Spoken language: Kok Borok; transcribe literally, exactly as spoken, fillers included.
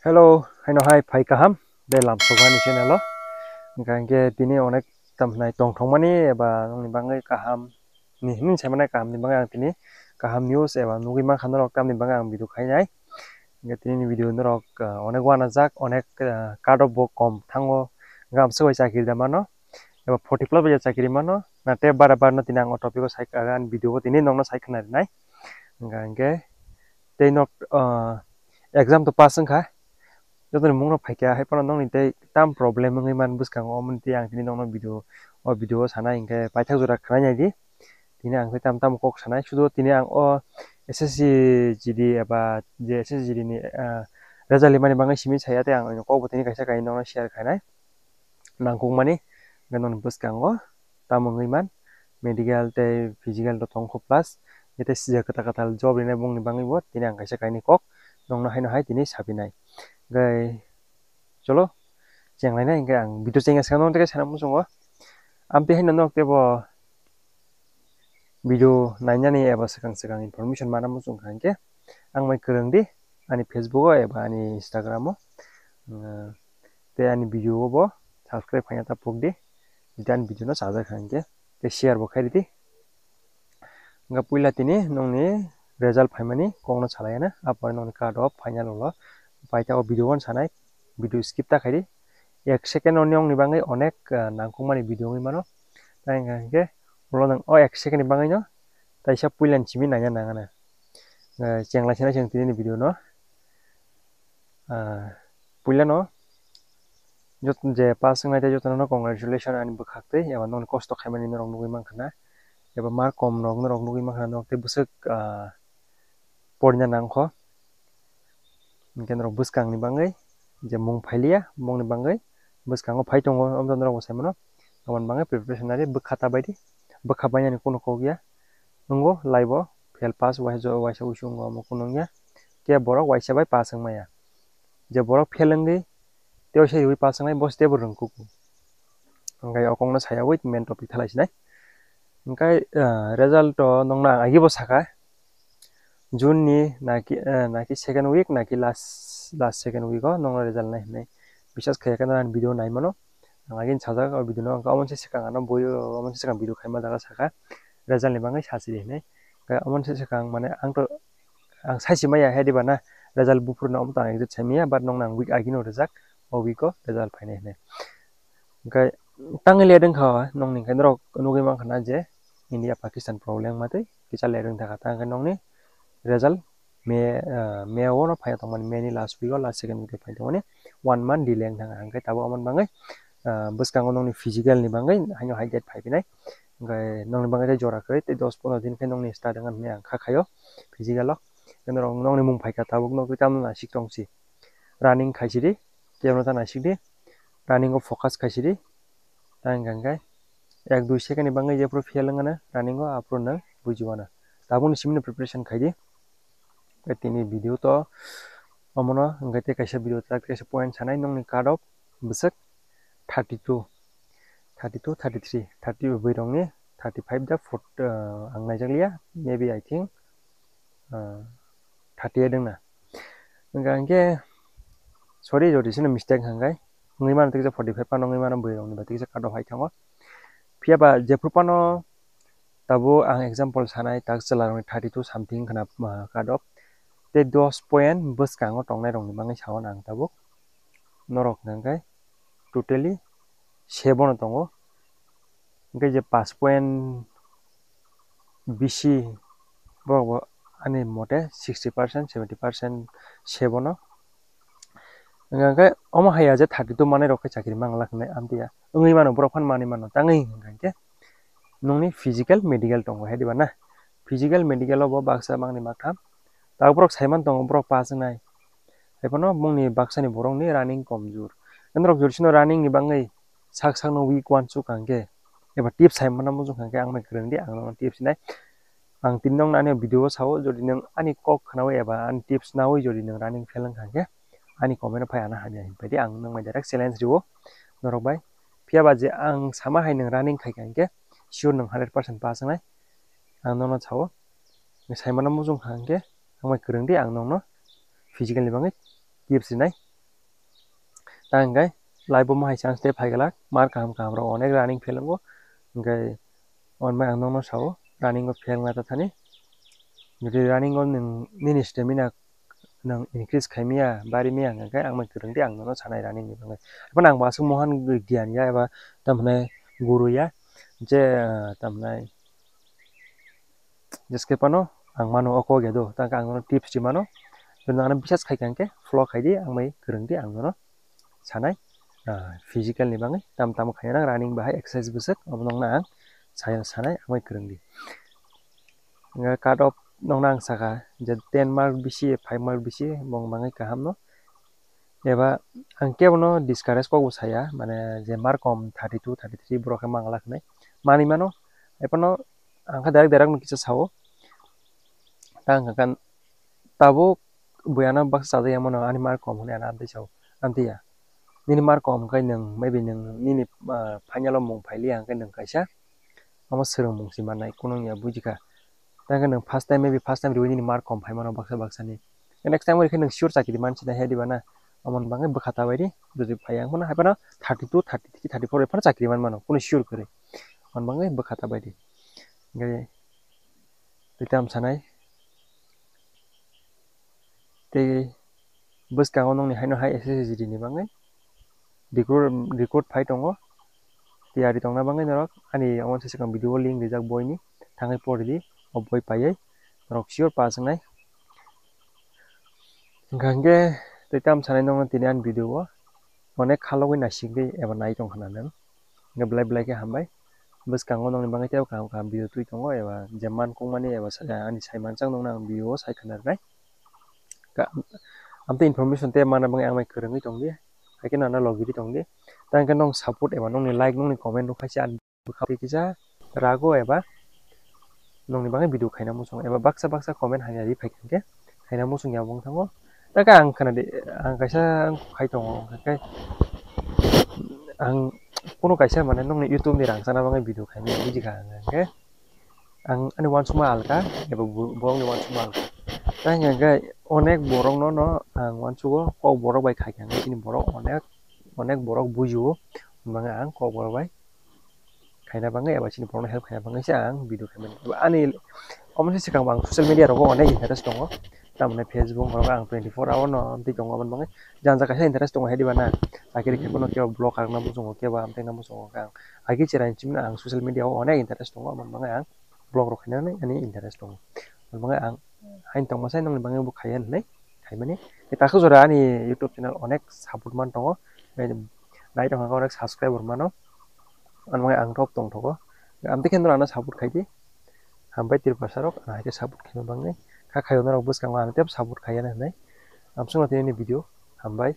Hello, haino hai phai kaham, belai lamsok ani channel o. Hingkha hingke tini onek tam hinai tongthokmani eba nongni bagwi kaham ni hinwi saimanai kaham ni bagwi ang tini kaham news eba nugwi mankha norok tamni bagwi ang video khainai. Hingke tini ni video norok, ah, onek uanajak, onek, ah, cut off bo kom thango, hingke amswk bai chakiri da mano. Eba forty plus bai chakiri mano, na tei bara bara no tini ang o topic o sai, ani video o tini nongno sai khna rinai. Hingkha hingke tei nok, ah, exam to pass wngkha, jotoni mungno phaikha, hai phano nongni tei tam problem wngwi man bwskango, omo tei ang tini nongno video, o video o sanai hingkhe paithak jora khwlai naidi. Tini ang tei tam tam kok sanai, sudo tini ang o S S C G D eba je S S C G D ni, ah, result rimani bagwi simi saya tei ang kok bo tini kaisa kainwi nongno share khainai. Nangkukmani, hingke noni bwskango tamo wngwi man, medical tei physical rok tongkho plus, tei sijak kwtal kwtal job rinai bongni bagwi bo tini ang kaisa kainwi kok nongno haino hai tini sapinai. Hingke cholo, chenglainai hingke ang video chengya swkang nong tei sana muchungo. Amtwi haino nok tebo video nainani eba swkang swkang information mana muchung kha hingke ang mai kwrwng di ani Facebook o eba ani Instagram o, ah, tei ani video o bo subscribe khaina ta pok di, tei ani video no chajak kha hingke tei share bo khai ridi. Hingke puila tini nongni result phaimani kokno salai ya na, apore nongni cut off final rok paithak o video o sanai, video skip ta khaidi. Ek second o nongni bagwi onek, ah, nangkukmani video wngwi mano. Tei hingkha hingke ulo nang o ek second ni bagwi no taisa puilani simi nangya nangana. Ah, chengla sina cheng tini ni video no. Ah, puila no jot-, je pass wngnai tei jotono no congratulation ani bwkhak tei eba nongni kosto khaimani norok nugwi mankha na, eba mark kom rok norok nugwi mankha na, norok tei bwswk, ah, porina nangkho. Hingke norok bwskangni bagwi je mung phailiya, bongni bagwi bwskango phai tongo, omtano norok bo sai mano. Aboni bagwi preparation nari bwkha ta baidi, bwkha bainani kunu kok ya. Nungo laibo fail pass waisa, waisa uisu wngo omo kunu wngya. Khe borok waisa bai pass wngmaya. Je borok fail wngwi tei waisa riwi pass wngnai, bo se teibo rwngkuku. Hingke o kokno saya wait main topic thalai sinai. Hingke, ah, result o nongno ang agibo saka. June ni naki, eh, naki second week, naki last, last second week o nongno result nai hinwi. Biswas khaiya khe nang video nai mano. Ang agini sajak o video no, ang omo se swkang ano boi, omo se swkang video khaima jaga saka. Result ni bagwi sasi di hinwi. Khe omo se swkang mane ang to, ang saisi maya he diba na result buphuru no omo to ang exact sai maya, but nongno ang week agini o rijak, o week o result phainai hinwi. Hingke tangwi le wngkha o, nongni hingke norok nugwi mankha na je India Pakistan problem matwi kisa le wngkha, tangkhe nongni result May, ah, May o no phai tongmani, May ni last week o, last second week o phai tongmani, one month delay wngkha, hingke tabuk omo ni bagwi, ah, bwskango nongni physical ni bagwi haino hai date phai phinai, hingke nongni bagwi tei jora kwrwi tei dos pondro din khe nongni start wngkha hinwi ang kha khaio physical o, norok nongni mung phaikha tabuk nogwi tamo nasik tongsi. Running khaisidi, kebo ta naisik di, running o focus khaisidi, tang hingka hingke ek dui second ni bagwi jephuru fail wngmano running o, aphuru nwng buji mano. Tabukni simi no preparation khaidi. Tei tini video to omono, hingke tei kaisa video ta kaisa point sanai, nongni cut off bwswk thirty two, thirty two, thirty three, thirty bwrwi rokni thirty five da foot, ah, ang naijakliya, maybe I think, ah, thirty eight wngna. Hingka hingke, sorry, jodi sino mistake hingkai. Wngwi mano tiksa forty five phano wngwi mano bwrwi rokni bai tiksa cut off hai thango. Phiya ba jephuru phano tabuk ang example sanai tak chwla rokni thirty two something khna, ah, cut off. Tei dos point bwskango tongnai rokni bagwi sao ang tabuk. Norok hingkai totally sebo no tongo. Hingke je pass point bisi borok bo ani mote sixty percent, seventy percent sebo no. Hingke omo hai ya je thirty two manai rok khe chakri mangla hinwi amtwi ya. Wngwi mano borok phan manwi mano tangwi hingka hingke nongni physical, medical tongo hai diba na? Physical, medical o bo baksa mangni maktham. Tabuk borok saiman tongo borok pass wngnai. Hai phano bongni baksani borokni running komjor. Norok jodi sino running ni bagwi sak sakno week one chuk hingke eba tips hai mano muchung hingke ang bai kwrwng di, ang nono tips hinai. Ang tini nongno ani video o sao, jodi nwng ani kok khnawi eba ani tips nawi jodi nwng running fail wngkha hingke ani comment o phai ano hamya hinpai di, ang nwng bai direct challenge riwo norok bai. Phiya ba je ang sama hai nwng running khaikha hingke sure nwng hundred percent pass wngnai, ang nono sao. Nwng saimano muchung kha hingke ang bai kwrwng di, ang nongno physical ni bagwi tips rinai. Ta hwnkhe life o mohai chance tei phai glak, mar kaham kaham rok onek running phelango, hwnkhe on bai ang nokno sao running o phelna ta thani. Jodi running o nwng nini stamina nwng increase khai maya, bari maya hwnkhe ang bai kwrwng di, ang nono sanai running ni bagwi. Haphano ang bo aswk mohan gyan ya eba tamhinai guru ya je, ah, tamhinai jeske phano ang mano o kok ya do, tangkhe ang nono tips di mano. Jodi nang ano bisas khai kha hwnkhe follow khai di, ang bai kwrwng di, ang nono sanai, ah, physical ni bagwi tam tamo khaina nang, running bahai exercise bwswk, omo nokna ang sai-, sanai, ang bai kwrwng di. Hwnkhe cut off nokna ang saka je ten mark bisi, five mark bisi, bong bagwi kaham no. Eba ang kebono discourage kok bo saya, mane je mark kom thirty two, thirty three borok khe mangala hwnwi manwi mano. Ephano ang khe direct direct no kisa sao. Ta hwnkha khe tabuk buiano baksa chajak ya mano, ani mark kom hwnwi ano amtwi sao, amtwi ya. Nini mark kom hwnkhe nwng maybe nwng nini, ah, final o mung phailiya hwnkhe nwng kaisa omo swrwngmung se mannai, kunu wngya bujikha. Tei hwnkhe nwng first time, maybe first time riui nini mark kom phai mano baksa baksa ni. Next time o rikhe nwng sure chakri man sinai hai diba na? Omo ni bagwi bwkha ta bai di, jodi phai ang phano hai phano thirty two, thirty three, thirty four bai phano chakri man mano, kunu sure kwrwi. Omo ni bagwi bwkha ta bai di. Hwnkhe tei tamo sanai. Tei bwskango nokni haino hai S S C G D ni bagwi record, record phai tongo. Tiyari tongna bagwi norok ani omo se swkang video o link rijak boi ni, thangwi pori di, o boi paiwi norok sure pass wngnai. Hwnkha hwnkhe tei tamo sanai nokno tini ani video o onek khalogwi naisingwi eba nai tongkha na nwng. Hwnkhe belai belai khe hambai. Bwskango nokni bagwi teibo kaham kaham video twi tongo, eba je mankukmani eba sa-, ani saimanchang nokno ang video o sai khna rwnai. Ka-, amtwi information tei manna bagwi ang bai kwrwngwi tongdi. Haikhe nana logiri tongdi. Tei hwnkhe nong support eba nongni like, nongni comment rok khaisa ang bwkha twi kisa rago eba nongni bagwi video khaina muchungo eba baksa baksa comment hamya ri phai kha hwnkhe khaina muchungya bo wng thango. Tei khe ang khna di, ang kaisa khai tongo, hwnkhe ang kunu kaisa mane nongni YouTube ni rang chana bagwi video khaimani bujikha ang, hwnkhe ang ani uansukma alka eba bo-, borokni uansukma alka. Tei hwnkhe onek borokno no ang uansugo, kok borok bai khai kha hwnkhe chini borok onek, onek borok bujio, hwnba ang kok borok bai khaina bagwi eba chini borokno help khaina bagwi se ang video khaimani. Eba ani omo se swkang bo ang social media rogo onek interest tongo, tamoni Facebook rogo ang twenty four hour no amtwi tongo, aboni bagwi jang jang kaisa interest tongo hai diba na, chakiri khe bono kebo vlog kakna muchungo, kebo amtwi na muchungo, hwnkhe ang agi chwrai hinwi chimino ang social media o onek interest tongo, aboni bagwi ang vlog rok khainani ani interest tongo, aboni bagwi ang haino tongma sai nokni bagwi bo khaiya hinwi khaimani. Tei takhuk jora ani YouTube channel onek support man tongo, nai tongkha onek subscriber mano. Ano ang top tong thogo. Amtwi khe norok ano support khai di. Hambai Tiprasa rok, ano hai khe support khaima bagwi. Kha khaio norok bwskango ano tebo support khaiya hinwi. Amsukno tini video. Hambai.